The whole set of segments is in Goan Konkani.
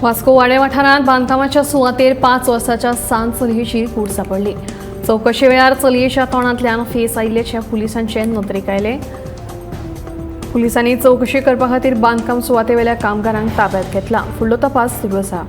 वास्को वाडे वाठारांत बांदकामाच्या सुवातेर 5 वर्साच्या सान चलयेची कूड सांपडली. चवकशे वेळार चलयेच्या तोंडांतल्यान फेस आयिल्ल्याचें पुलिसांचे नदरेक आयलें. पुलिसांनी चवकशी करपा खातीर बांदकाम सुवातेवेल्या कामगारांक ताब्यात घेतला. फुडलो तपास सुरू आसा.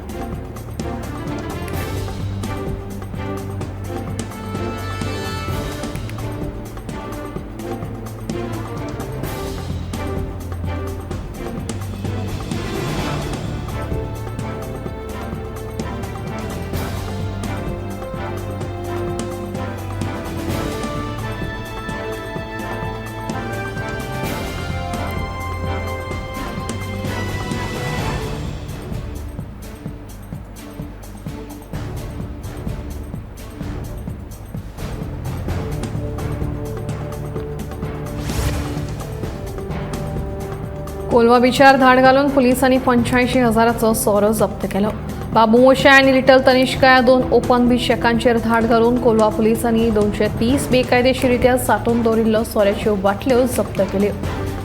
कोलवा बिचार धाड घालून पुलिसांनी 85,000चो सोरो जप्त केलो. बाबू मोशे आनी लिटल तनिष्का ह्या 2 ओपन बीच शॅकांचेर धाड घालून कोलवा पुलिसांनी 230 बेकायदेशीरित्या सांठोवन दवरिल्लो सोऱ्याच्यो बाटल्यो जप्त केल्यो.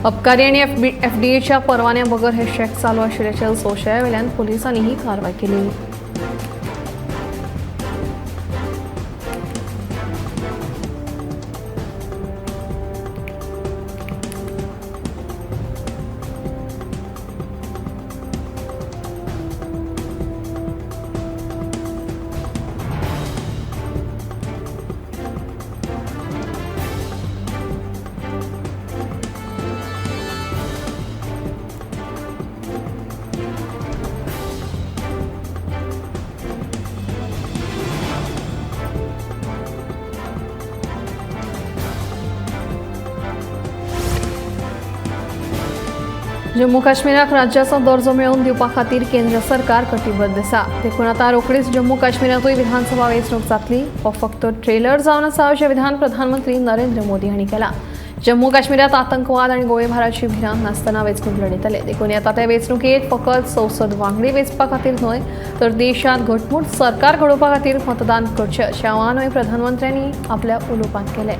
अबकारी आनी एफडीएच्या परवान्या बगर हे शॅक चालू आशिल्ल्याच्या संशया वेल्यान पुलिसांनी ही कारवाय केली. जम्मू काश्मीराक राज्याचो दर्जो मेळोवन दिवपा खातीर केंद्र सरकार कटिबद्ध आसा. देखून आतां रोखडीच जम्मू काश्मीरांतूय विधानसभा वेंचणूक जातली. हो फक्त ट्रेलर जावन आसा अशें विधान प्रधानमंत्री नरेंद्र मोदी हांणी केलां. जम्मू काश्मीरांत आतंकवाद आनी गोळीबाराची भिरांत नासतना वेंचणूक लढयतले. देखून येता ते वेंचणुकेंत फकत संसद वांगडी वेंचपा खातीर न्हय तर देशांत घटमूट सरकार घडोवपा खातीर मतदान करचें अशें आवाहनूय प्रधानमंत्र्यांनी आपल्या उलोवपांत केलें.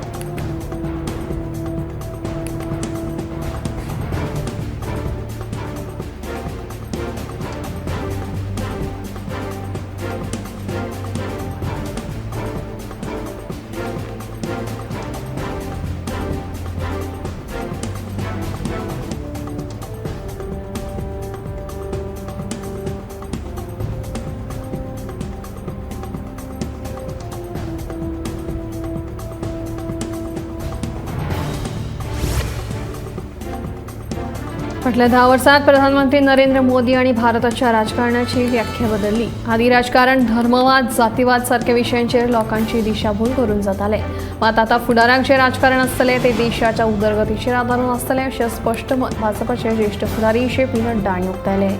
फाटल्या 10 वर्सांत प्रधानमंत्री नरेंद्र मोदी आनी भारताच्या राजकारणाची व्याख्या बदलली. आदी राजकारण धर्मवाद, जातीवाद सारक्या विशयांचेर लोकांची दिशाभूल करून जाताले. मात आतां फुडाराक जें राजकारण आसतलें तें देशाच्या उदरगतीचेर आदारून आसतलें अशें स्पश्ट मत भाजपाचे ज्येश्ठ फुडारी जे पी नड्डा हांणी उक्तायलें.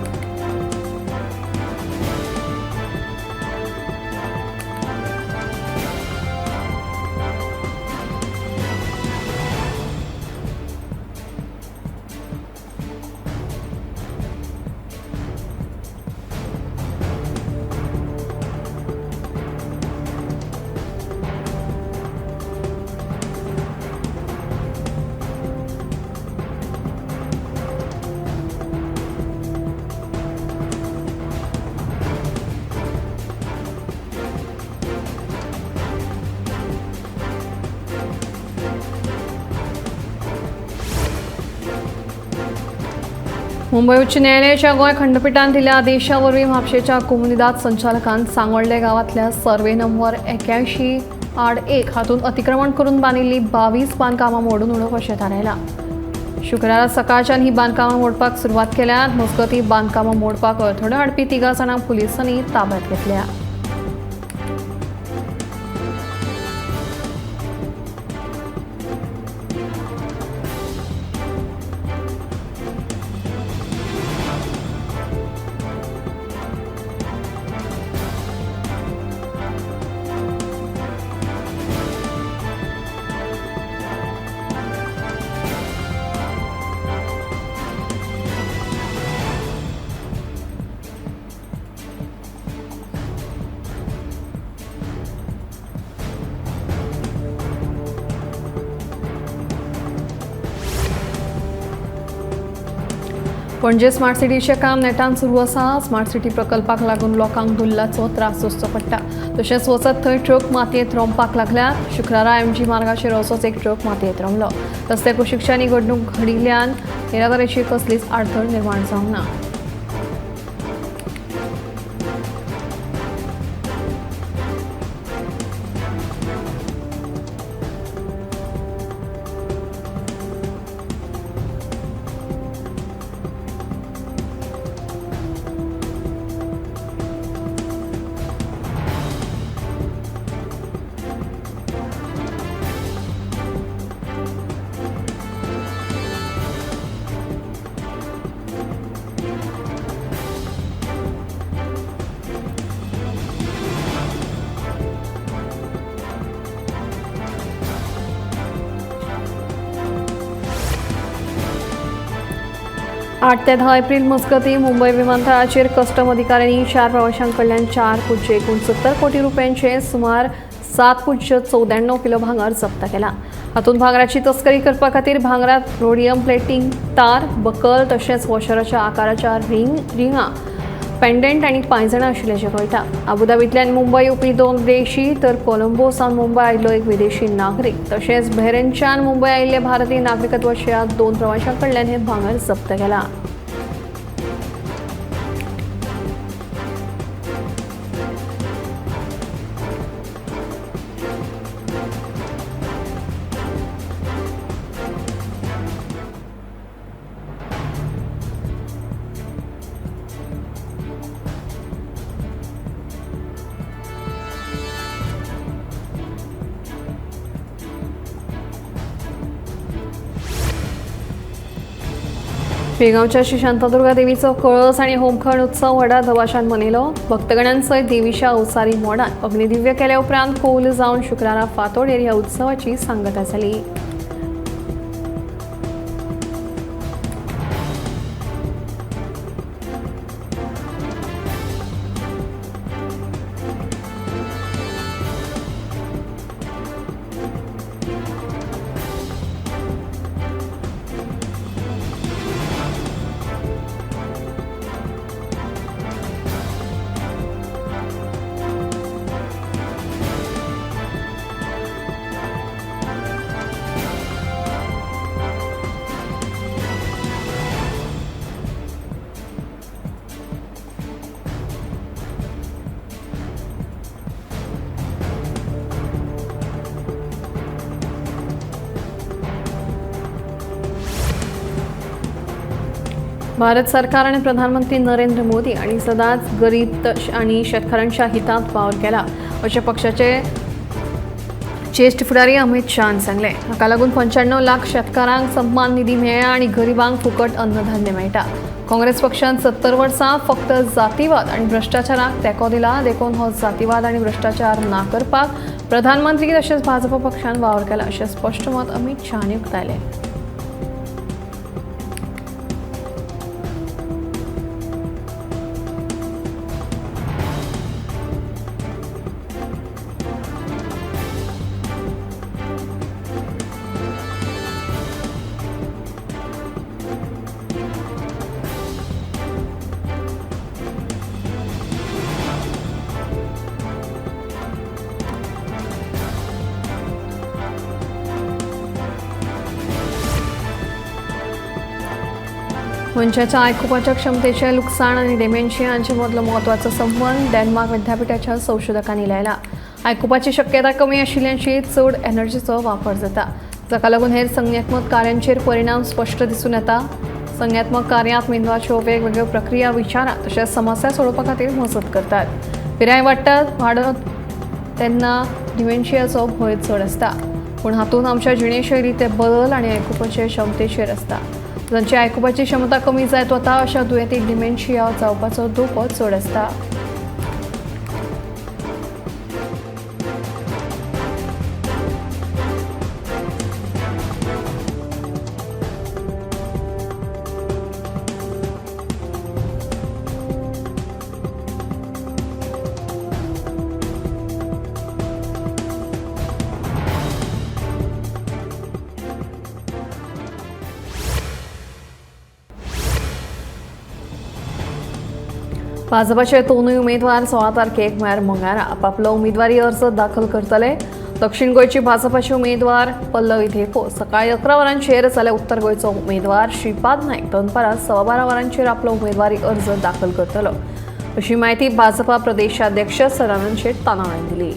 मुंबय उच्च न्यायालयाच्या गोंय खंडपीठान दिल्ल्या आदेशा वरवीं म्हापशेच्या कोमुनिदाद संचालकान सांगोल्डे गांवांतल्या सर्वे नंबर 81/1 हातूंत अतिक्रमण करून बांदिल्ली 22 बांदकामां मोडून उडोवपाचें थारायलां. शुक्रारा सकाळच्यान ही बांदकामां मोडपाक सुरवात केल्या. मजगतीं बांदकामां मोडपाक अडथळो हाडपी 3 जाणांक पुलिसांनी ताब्यात घेतल्या. पणजे स्मार्ट सिटीचें काम नेटान सुरू आसा. स्मार्ट सिटी प्रकल्पाक लागून लोकांक धुल्लाचो त्रास सोंसचो पडटा. तशेंच वचत थंय ट्रक मातयेंत रोमपाक लागल्यात. शुक्रारा एमजी मार्गाचेर असोच एक ट्रक मातयेंत रोमलो. रस्त्या कुशीकच्यान ही घडणूक घडिल्ल्यान येरादारीची कसलीच आडखळ निर्माण जावंक ना. आठ ते 10 एप्रिल मजगतीं मुंबय विमानतळाचेर कस्टम अधिकाऱ्यांनी 4 प्रवाशांकडल्यान 4.69 कोटी रुपयांचे सुमार 7.94 किलो भांगर जप्त केला. हातूंत भांगराची तस्करी करपा खातीर भांगरात रोडियम प्लेटींग तार, बकल तशेंच वॉशराच्या आकाराच्या रिंगां, पेंडंट आनी पांयजणां आशिल्ल्याचें कळटा. अबुधाबींतल्यान मुंबय येवपी 2 विदेशी तर कोलंबो सावन मुंबय आयिल्लो एक विदेशी नागरीक तशेंच बहरेनच्यान मुंबय आयिल्ले भारतीय नागरिकत्वाच्या 2 प्रवाशां कडल्यान हें भांगर जप्त केलां. बेळगांवच्या श्री शांतादुर्गा देवीचो कळस आनी होमखण उत्सव व्हडा धवाशान मनयलो. भक्तगणांसयत देवीच्या अवसारी मोडान अग्निदिव्य केल्या उपरांत कौल जावन शुक्रारा फांतोडेर ह्या उत्सवाची सांगता जाली. भारत सरकार आणि प्रधानमंत्री नरेंद्र मोदी आणि सदांच गरीब आणि शेतकऱ्यांच्या हितांत वावर केला अशें पक्षाचे ज्येश्ठ फुडारी अमित शहान सांगलें. हाका लागून 95 लाख शेतकारांक सन्मान निधी मेळ्ळा आनी गरिबांक फुकट अन्नधान्य मेळटा. काँग्रेस पक्षान 70 वर्सां फक्त जातीवाद आनी भ्रश्टाचाराक तेंको दिला, देखून हो जातीवाद आनी भ्रश्टाचार ना करपाक प्रधानमंत्री तशेंच भाजप पक्षान वावर केला अशें स्पश्ट मत अमित शहान उक्तायलें. मनशाच्या आयकुपाच्या क्षमतेचें लुकसाण आनी डेमेन्शिया हांचे मदलो म्हत्वाचो संबंद डेन्मार्क विद्यापिठाच्या संशोधकांनी लायला. आयकुपाची शक्यता कमी आशिल्ल्यांची चड एनर्जीचो वापर जाता, जाका लागून हेर संज्ञात्मक कार्यांचेर परिणाम स्पश्ट दिसून येता. संज्ञात्मक कार्यांत मेंदवाच्यो वेगवेगळ्यो प्रक्रिया विचारां तशेंच समस्या सोडोवपा खातीर मजत करतात. पिराय वाडत तेन्ना डिमेन्शियाचो भंय चड आसता, पूण हातूंत आमच्या जिणेशैलींत बदल आनी आयकुपाचे क्षमतेचेर आसता. जांची आयकुपाची क्षमता कमी जायत वता अशा दुयेंतीक डिमेन्शिया जावपाचो धोको चड आसता. भाजपाचे दोनूय उमेदवार 16 तारखेक म्हळ्यार मंगळारा आपापलो उमेदवारी अर्ज दाखल करतले। दक्षिण गोंयची भाजपाचे उमेदवार पल्लवी धेंपो सकाळी 11 वरांचेर जाल्यार उत्तर गोंयचो उमेदवार श्रीपाद नायक दनपारां 12:15 वरांचेर आपलो उमेदवारी अर्ज दाखल करतलो अशी माहिती भाजपा प्रदेशाध्यक्ष सदानंद शेट तानावडे दिली।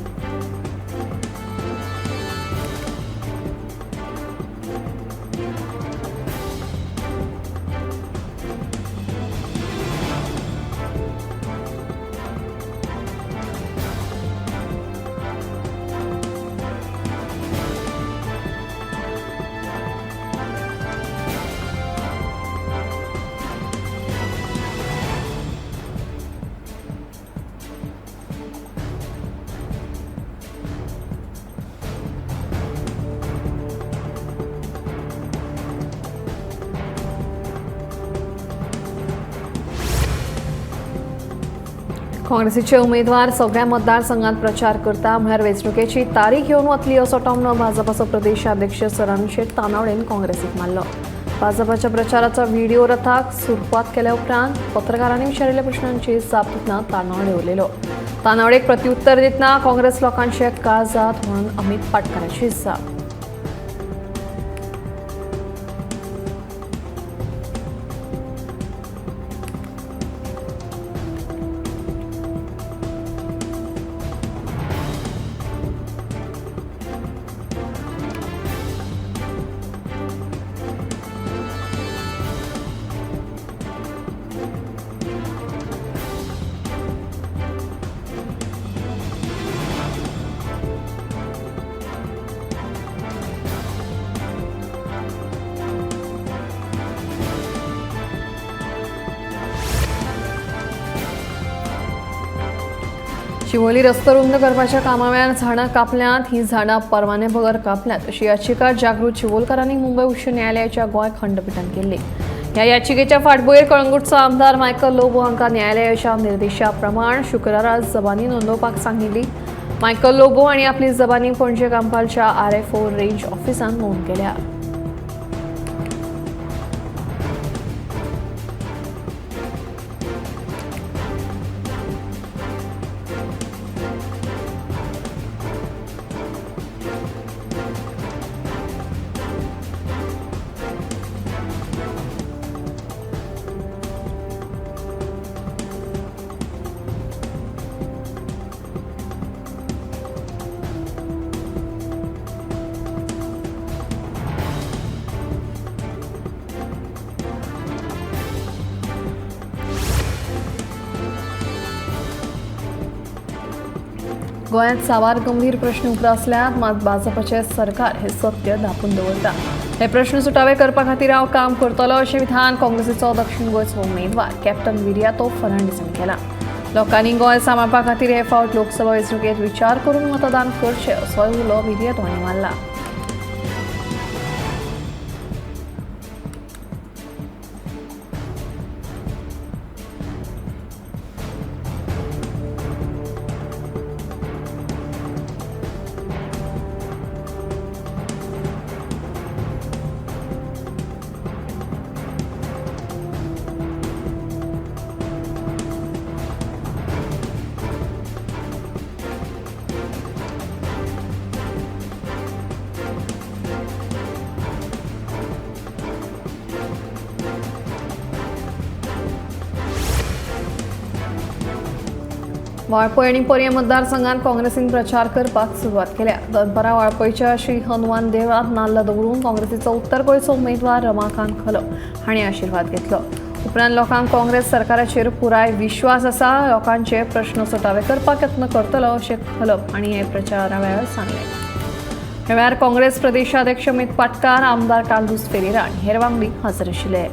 काँग्रेसीचे उमेदवार सगळ्या मतदारसंघात प्रचार करता म्हळ्यार वेंचणुकेची तारीख येवन वतली असो टोमणो भाजपाचो प्रदेशाध्यक्ष सदानंद शेट तानावडेन काँग्रेसीक मारलो। भाजपाच्या प्रचाराचो व्हिडिओ रथाक सुरवात केल्या उपरांत पत्रकारांनी विचारिल्ल्या प्रश्नांची जाप दितना तानावडे उलयलो। तानावडेक प्रत्युत्तर दितना काँग्रेस लोकांचे काळजात म्हणून अमित पाटकराची जाप। शिवोली रस्तो रुंद करपाच्या कामा वेळार झाडां कापल्यांत, ही झाडां परवाने बगर कापल्यांत अशी याचिका जागृत शिवोलकारांनी मुंबय उच्च न्यायालयाच्या गोंय खंडपीठान केल्ली। ह्या याचिकेच्या फाटभुंयेर कळंगूटचो आमदार मायकल लोबो हांकां न्यायालयाच्या निर्देशा प्रमाण शुक्रारा जबानी नोंदोवपाक सांगिल्ली। मायकल लोबो हांणी आपली जबानी पणजे कांपालच्या RFO range ऑफिसांत नोंद केल्या। गोंयांत साबार गंभीर प्रश्न उप्रासल्यात, मात भाजपाचें सरकार हे सत्य धांपून दवरता। हे प्रश्न सुटावे करपा खातीर हांव काम करतलो अशें विधान काँग्रेसीचो दक्षिण गोंयचो उमेदवार कॅप्टन विरियातो फर्नांडीसान केलां। लोकांनी गोंय सांबाळपा खातीर हे फावट लोकसभा वेंचणुकेंत विचार करून मतदान करचें असोय उलो विरियातो हांणी मारला। वाळपय आनी पर्यें मतदारसंघात काँग्रेसीन प्रचार करपाक सुरवात केल्या। दनपारां वाळपयच्या श्री हनुमान देवळांत नाल्ल दवरून काँग्रेसीचो उत्तर गोंयचो उमेदवार रमाकांत खलप हांणी आशिर्वाद घेतलो। उपरांत लोकांक काँग्रेस सरकाराचेर पुराय विश्वास आसा, लोकांचे प्रश्न सुटावे करपाक यत्न करतलो अशें खलप हांणी हे प्रचारा वेळार सांगलें। ह्या वेळार काँग्रेस प्रदेशाध्यक्ष अमित पाटकार, आमदार कार्लुस फेरेरा आनी हेर वांगडी हजर आशिल्ले।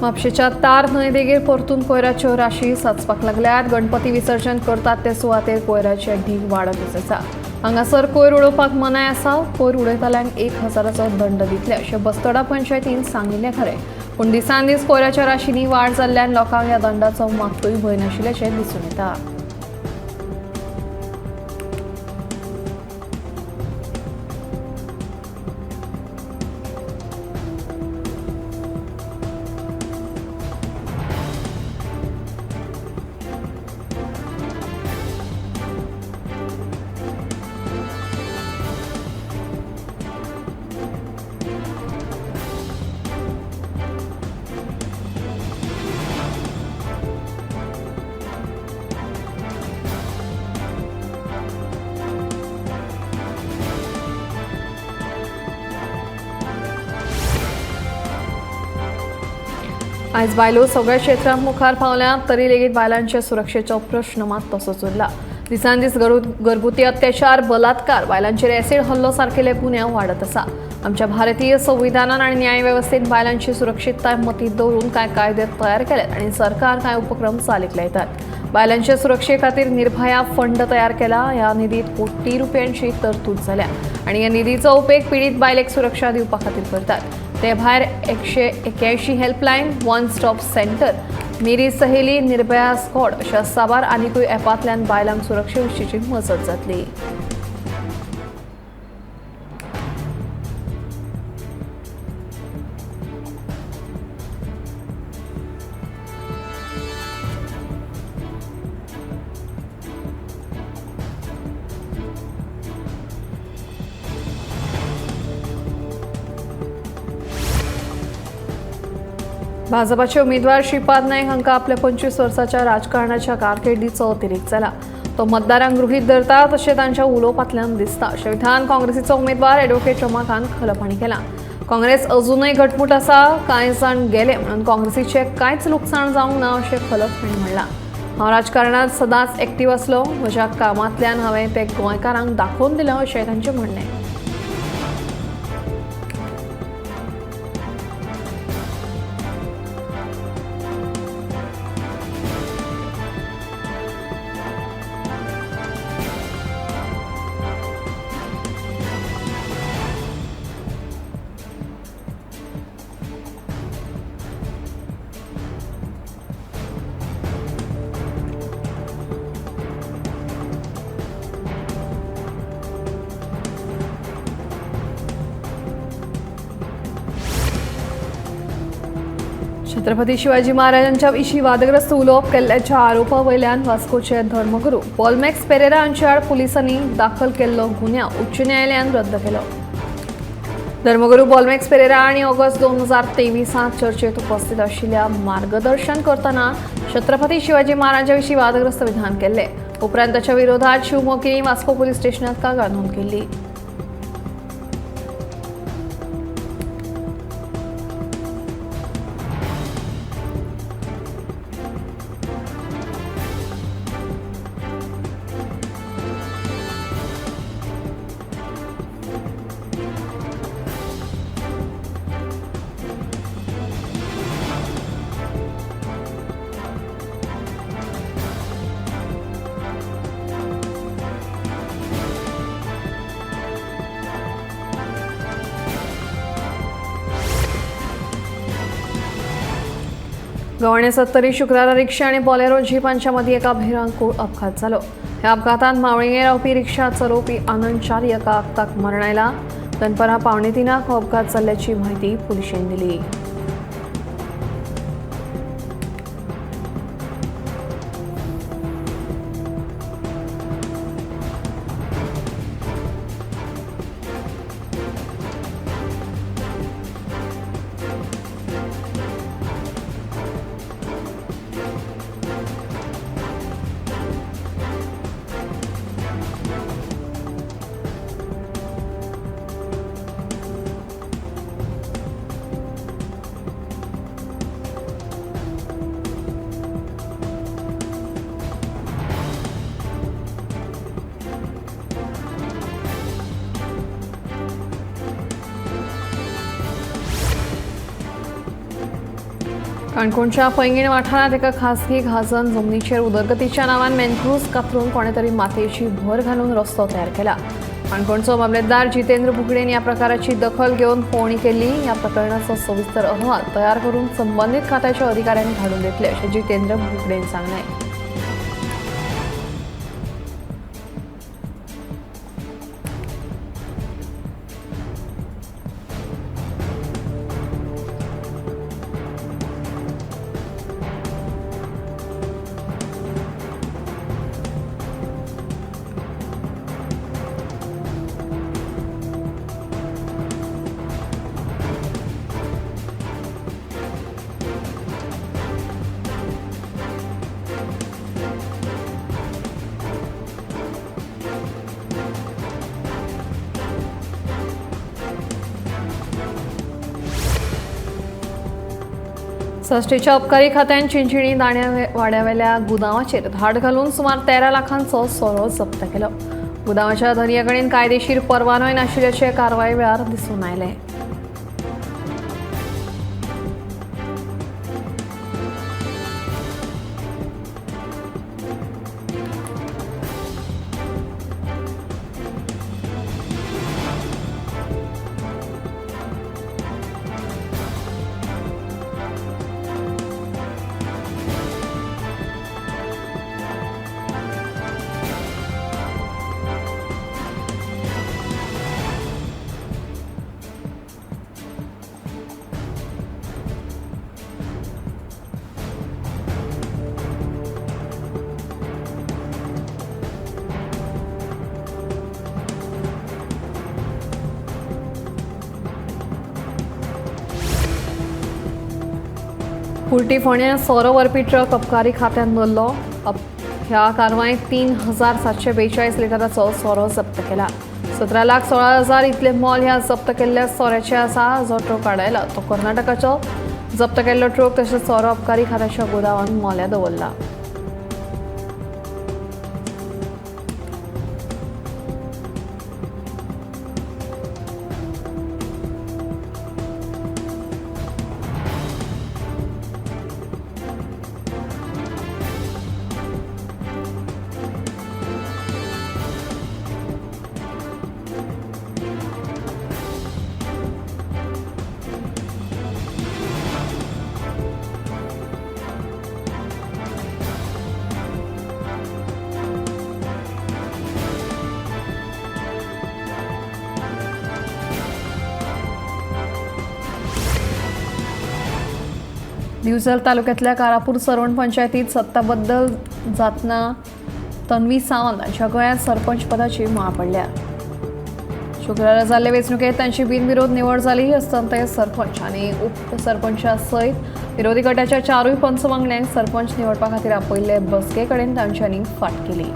म्हापशेच्या तार न्हंय देगेर परतून कोयराच्यो राशी साचपाक लागल्यात. गणपती विसर्जन करतात ते सुवातेर कोयराचे ढीग वाडतच आसा. हांगासर कोयर उडोवपाक मनाय आसा. कोयर उडयतल्यांक 1000चो दंड दितले अशें बस्तोडा पंचायतीन सांगिल्लें खरें, पूण दिसान दीस कोयराच्या राशींनी वाड जाल्ल्यान लोकांक ह्या दंडाचो मात्तूय भंय नाशिल्ल्याचें दिसून येता. आयज बायलो सगळ्या क्षेत्रांत मुखार पावल्यात तरी लेगीत बायलांच्या सुरक्षेचो प्रश्न मात तसोच उरला. दिसान दीस घरगुती अत्याचार, बलात्कार, बायलांचेर एसिड हल्लो सारकेले गुन्यांव वाडत आसा. आमच्या भारतीय संविधानान आनी न्यायवेवस्थेन बायलांची सुरक्षितताय मतींत दवरून कांय कायदे तयार केल्यात आनी सरकार कांय उपक्रम चालीक लायतात. बायलांच्या सुरक्षे खातीर निर्भया फंड तयार केला. ह्या निधीत कोटी रुपयांची तरतूद जाल्या आनी ह्या निधीचो उपेग पिडीत बायलेक सुरक्षा दिवपा खातीर करतात. ते भायर 181 helpline, one stop centre, Meri Saheli, Nirbhaya squad अशा साबार आनिकूय ॲपांतल्यान बायलांक सुरक्षे विशींची मजत जातली. भाजपाचे उमेदवार श्रीपाद नायक हांकां आपल्या 25 वर्साच्या राजकारणाच्या कारकिर्दीचो अतिरेक जाला. तो मतदारांक गृहीत धरता तशें तांच्या उलोवपांतल्यान दिसता अशें विधान काँग्रेसीचो उमेदवार एडवोकेट रमाकांत खलप हांणी केलां. काँग्रेस अजूनय घटमूट आसा, कांय जाण गेले म्हणून काँग्रेसीचें कांयच लुकसाण जावंक ना अशें खलप हांणी म्हणलां. हांव राजकारणांत सदांच एक्टीव आसलो, म्हज्या कामांतल्यान हांवें तें गोंयकारांक दाखोवन दिलां अशें तांचें म्हणणें. छत्रपती शिवाजी महाराजांच्या विशीं वादग्रस्त उलोवप केल्ल्याच्या आरोपा वयल्यान वास्कोचे धर्मगुरू पॉलमॅक्स पेरेरा हांचे आड पुलिसांनी दाखल केल्लो गुन्यांव उच्च न्यायालयान रद्द केलो. धर्मगुरू पॉलमॅक्स पेरेरा आनी ऑगस्ट 2023 चर्चेत उपस्थित आशिल्ल्या मार्गदर्शन करतना छत्रपती शिवाजी महाराजां विशीं वादग्रस्त विधान केल्ले. उपरांत ताच्या विरोधात शिवमोगिनी वास्को पुलीस स्टेशनात कागाळ नोंद केल्ली. गव्हाणे 70 शुक्रारा रिक्षा आणि बॉलेरो जीप हांच्या मदीं एका भिरांकूळ अपघात जालो. ह्या अपघातांत मावळिंगे रावपी रिक्षा चलोवपी आनंद च्यारी एका आक्ताक मरण आयला. दनपरां 2:45 हो अपघात जाल्ल्याची म्हायती पुलिशेन दिली. काणकोणच्या पैंगीण वाठारांत एका खासगी घाजन जमनीचेर उदरगतीच्या नांवान मॅनक्रूज कातरून कोणे तरी मातयेची भर घालून रस्तो तयार केला. काणकोणचो मामलेदार जितेंद्र बुगडेन ह्या प्रकाराची दखल घेवन पळोवणी केली. ह्या प्रकरणाचो सविस्तर अहवाल तयार करून संबंदीत खात्याच्या अधिकाऱ्यांनी धाडून दितले अशें जितेंद्र बुगडेन सांगलें. सश्टीच्या अबकारी खात्यान चिंचिणी वाड्यावेल्या गुदांवाचेर धाड घालून सुमार 13 लाखांचो सोरो जप्त केलो. गुदांवाच्या धनया कडेन कायदेशीर परवानोय नाशिल्ल्याचे कारवाये वेळार दिसून आयलें. कुर्टी फोंड्यां सोरो व्हरपी ट्रक अबकारी खात्यान धरलो. ह्या कारवायेंत 3742 लिटराचो सोरो जप्त केला. 17,16,000 इतले मोल ह्या जप्त केल्ल्या सोऱ्याचे आसा. जो ट्रक आडायला तो कर्नाटकाचो. जप्त केल्लो ट्रक तशेंच सोरो अबकारी खात्याच्या गोदावान मोल्या दवरला. दिवचल तालुक्यातल्या कारापूर सरवण पंचायतीत सत्ताबद्दल जातना तन्वी सावंत हांच्या गोंयांत सरपंच पदाची माळ पडल्या. शुक्रारा जाल्ले वेंचणुकेंत तांची बिनविरोध निवड जाली. हस्तांतर सरपंच आनी उपसरपंचा सयत विरोधी गटाच्या चारूय पंच वांगड्यांक सरपंच निवडपा खातीर आपयल्ले बसके कडेन तांच्यांनी फाट केली.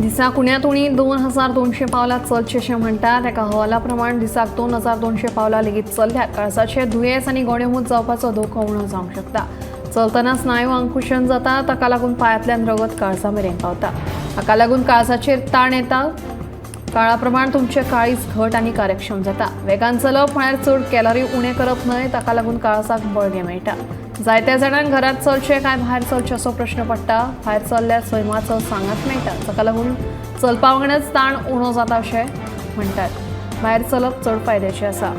दिसाक उण्यांत उणी 2200 पावलां चलचें अशें म्हणटात. एका अहवाला प्रमाण दिसाक 2200 पावलां लेगीत चल्ल्यार काळजाचें दुयेंस आनी गोडेंमूत जावपाचो धोको उणो जावंक शकता. चलतना स्नायू आंकुशन जाता, ताका लागून पांयांतल्यान रगत काळजा मेरेन पावता. हाका लागून काळजाचेर ताण येता. काळा प्रमाण तुमचें काळीज घट आनी कार्यक्षम जाता. वेगान चलप म्हळ्यार चड कॅलरी उणें करप न्हय, ताका लागून काळजाक बळगें मेळटा. जायत्या जाणांक घरांत चलचें काय भायर चलचें असो प्रश्न पडटा. भायर चल्ल्यार सैमाचो सांगात मेळटा, ताका लागून चलपा वांगडाच ताण उणो जाता अशें म्हणटात. भायर चलप चड फायद्याचें आसा.